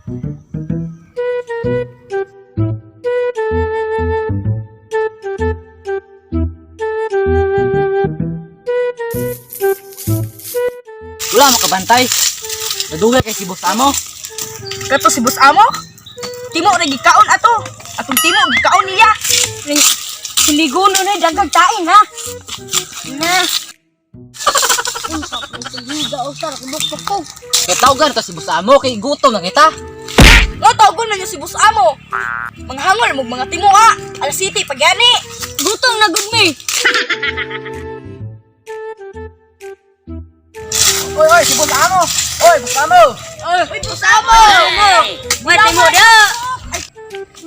Wala mo kabantay. Nadugay kay si Boss Amo. Kato si Boss Amo? Timo na gikaon ato. Atong timo gikaon niya. Siliguno na daghang tain ha. Na. Unsa ko siliga usar kubok ko. Kay tawgan to si Boss Amo kay gutom na kita. Nga tawgon man niya si Boss Amo. Mga hangol mo mga timo ha. Alas City pagyani. Gutom na gud mi. Oy, oy, si Boss Amo. Oy, Boss Amo. Uy, Boss Amo! May timo da.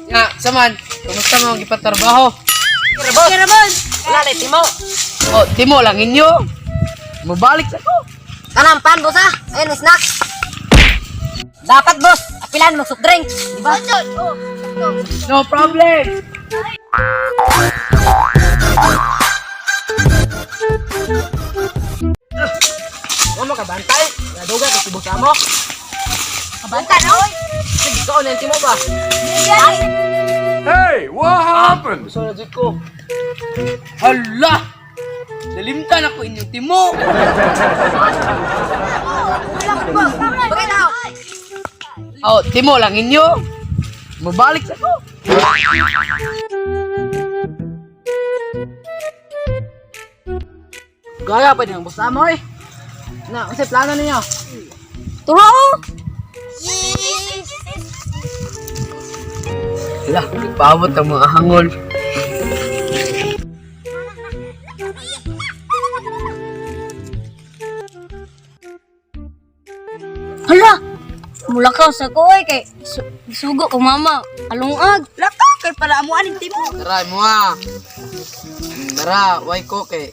Nga, saman, kumusta mo ang ipatrabaho? Kira boss. Kira boss. Wala na timo. Oh, timo lang inyo. Mabalik sa ko. Kanang pan, boss ah. Ayun, may snacks. Dapat, boss. Apilan mag soft drink. Di ba? No problem. Wala mo kabantay. Nadugay kay si Boss Amo. Kabanta na oy. Sige, kaon na yung timo ba? Hey, what happened? Gusto na jud ko. Hala! Nalimtan ako inyong timo. Bakit ako? Oh, timo lang inyo. Mabalik sa ko. Gaya pa din ang Boss Amo eh. Na, unsay plano ninyo? Turo. Oh. Hala, paabot ang mga hangol. Hala. Mulakaw sa ko oy kay sugo ko mama. Alungag. Lakaw kay para amo aning timo. Tara mo ah. Tara, way ko kay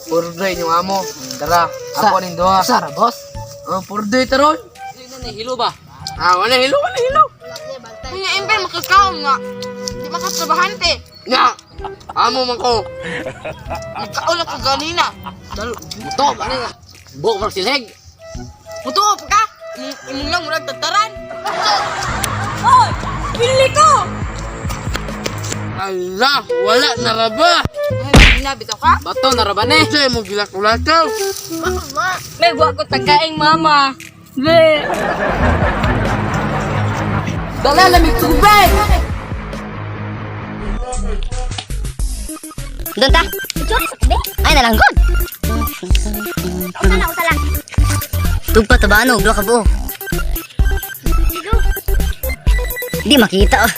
Purdoy inyong amo. Tara, ako ning duha. Sara, boss. Oh, purdoy taron. Sige na nahilo ba? Ah, wala hilo, wala hilo. Nga ember makakaon nga. Di makatrabahante. Nga. Amo man ko. Nagkaon ako ganina. Dal, muto ba na? Buok mo silheg. Mutuo pa ka. Imong, imong lang murag tagtaran. Oy, pili ko. Ala, wala na ra ba? Ay, na bitaw ka. Bato na ra ba ni? Unsay mo gilakaw-lakaw? May wa ko tagaing mama. Be. Dala lamig tubig. Doon ta. Ay, nalanggod. Usa lang, usa lang. Tugpa tabano, duha ka buo. Di makita oh.